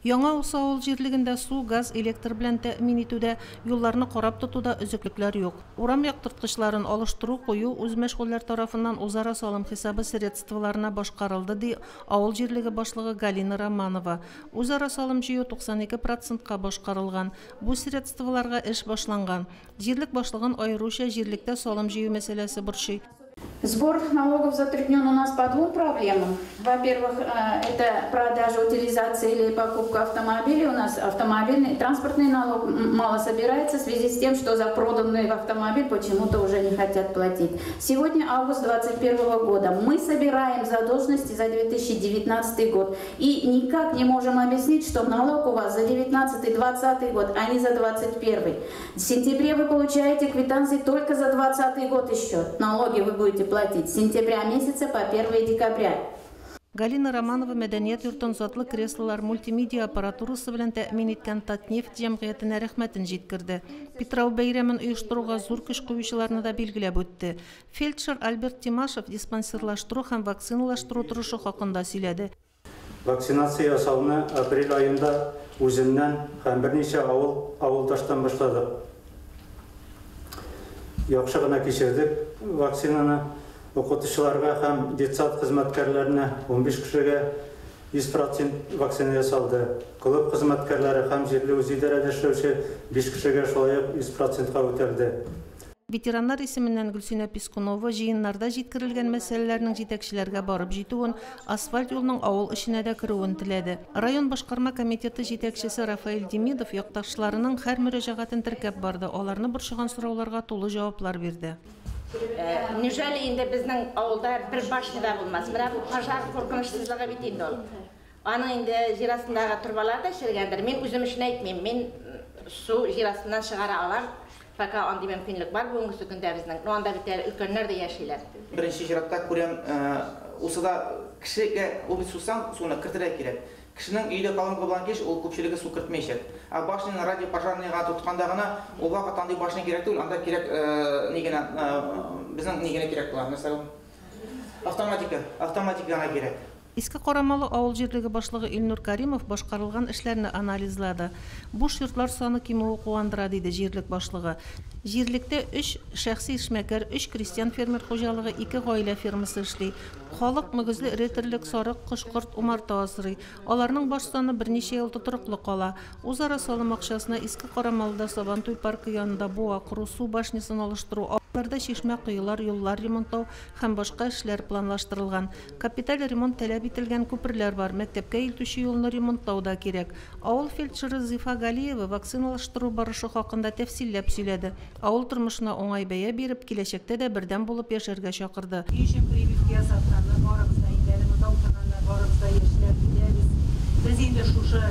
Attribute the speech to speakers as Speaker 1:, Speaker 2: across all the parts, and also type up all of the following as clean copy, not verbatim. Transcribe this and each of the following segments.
Speaker 1: Яңа Усы авыл җирлегендә су, газ, электр белән тәэмин итүдә, юлларны карап тотуда өзеклекләр юк. Урам яктырткычларын алыштыру, кую үзмәшгульләр тарафыннан үзара салым хисабы средстволарына башкарылды, ди авыл җирлеге башлыгы Галина Романова. Үзара салым җыю 92 процентка башкарылган. Бу средстволарга эш башланган. Җирлек башлыгын аеруча җирлектә салым җыю мәсьәләсе борчый.
Speaker 2: Сбор налогов затруднен у нас по двум проблемам. Во-первых, это продажа, утилизация или покупка автомобилей. У нас автомобильный, транспортный налог мало собирается в связи с тем, что за проданный автомобиль почему-то уже не хотят платить. Сегодня август 2021 года. Мы собираем задолженности за 2019 год. И никак не можем объяснить, что налог у вас за 19-20 год, а не за 2021. В сентябре вы получаете квитанции только за 2020 год еще. Налоги вы будете платить с сентября месяца по 1 декабря.
Speaker 1: Галина Романова мәдәният йортын затлы креслолар, мультимедиа аппаратурасы белән тәэмин иткән «Татнефть» җәмгыятенә рәхмәтен җиткерде. Питрау бәйрәмен оештыруга зур көч куючыларны да билгеләп үтте. Фельдшер Альберт Тимашев диспансерлаштыру һәм вакциналаштыру торышы хакында сөйләде.
Speaker 3: Вакцинация ясауны апрель аенда үземнән һәм берничә авыл авылдаштан башладык. Яхшы гына кичердек вакцинаны. Укытучыларга һәм детсад хезмәткәрләренә 15 кешегә 100% вакцина ясалды. Клуб хезмәткәрләре һәм җирле үзидарәдә эшләүче 5 кешегә шулай ук 100%-ка үтәлде.
Speaker 1: Ветераннар исеменнән Гөлсинә Пискунова җыеннарда җиткерелгән мәсьәләләрнең җитәкчеләргә барып җитүен, асфальт юлның авыл эченә дә керүен теләде. Район башкарма комитеты җитәкчесе Рафаэль Демидов якташларының һәр мөрәҗәгатен теркәп барды, аларны борчыган сорауларга тулы җаваплар бирде.
Speaker 4: Неужели инде безнең авылда бер башня да булмас? Менә бу пожар куркынычсызлыгы бит инде ул. Аның инде җир астындагы торбалар да черегәндер. Мин үзем өчен әйтмим. Мин су җир астыннан чыгара алам. Пока андый мөмкинлек бар бүгенге көндә безнең. Но анда бит әле өлкәннәр дә яшиләр.
Speaker 5: Беренче чиратта күрәм, усыда кешегә ул бит сусаң, суны кертергә кирәк. Кешенең өйдә колонка булган кеш, ул күпчелеге су кертмәячәк. Ә башняны радиопожарныйга тотканда гына ул вакыт андый башня кирәк түгел, анда кирәк ни генә, безнең ни генә кирәк була. Мәсәлән, автоматика, автоматика гына кирәк.
Speaker 1: Иске Карамалы авыл җирлеге башлыгы Илнур Каримов башкарылган эшләрне анализлады. Буш йортлар саны кимүе куандыра, диде җирлек башлыгы. Җирлектә 3 шәхси эшмәкәр, 3 крестьян фермер хуҗалыгы, 2 гаилә фермасы эшли. Халык мөгезле эре терлек, сарык, кош-корт, умарта асрый. Аларның баш саны берничә ел тотрыклы кала. Үзара салым акчасына Иске Карамалыда Сабантуй паркы янында буа кору, су башнясын алыштыру, авылларда чишмә, коелар, юллар ремонтлау һәм башка эшләр планлаштырылган. Капиталь ремонт таләп ителгән күперләр бар, мәктәпкә илтүче юлны ремонтлау да кирәк. Авыл фельдшеры Зифа Галиева вакциналаштыру барышы хакында тәфсилләп сөйләде. Авыл тормышына уңай бәя биреп, киләчәктә дә бердәм булып яшәргә чакырды.
Speaker 6: Ни өчен прививка ясатканны барыбыз да инде әле монда утырганнар, барыбыз да яшьләр беләбез. Без инде шушы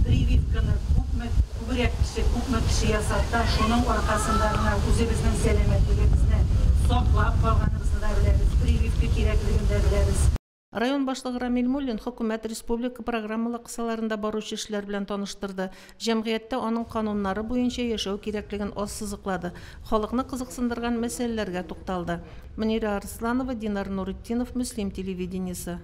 Speaker 6: прививканы күпме күбрәк кеше, күпме кеше ясатса, шуның аркасында гына үзебезнең сәламәтлегебезне саклап калганыбызны да беләбез, прививка кирәклеген дә беләбез.
Speaker 1: Район башлыгы Рамил Муллин хөкүмәт республика программалы кысаларында баручы эшләр белән таныштырды. Җәмгыятьтә аның кануннары буенча яшәү кирәклеген ассызыклады. Халыкны кызыксындырган мәсьәләләргә тукталды. Мөнирә Арсланова, Динар Нуретдинов, Мөслим телевидениесе.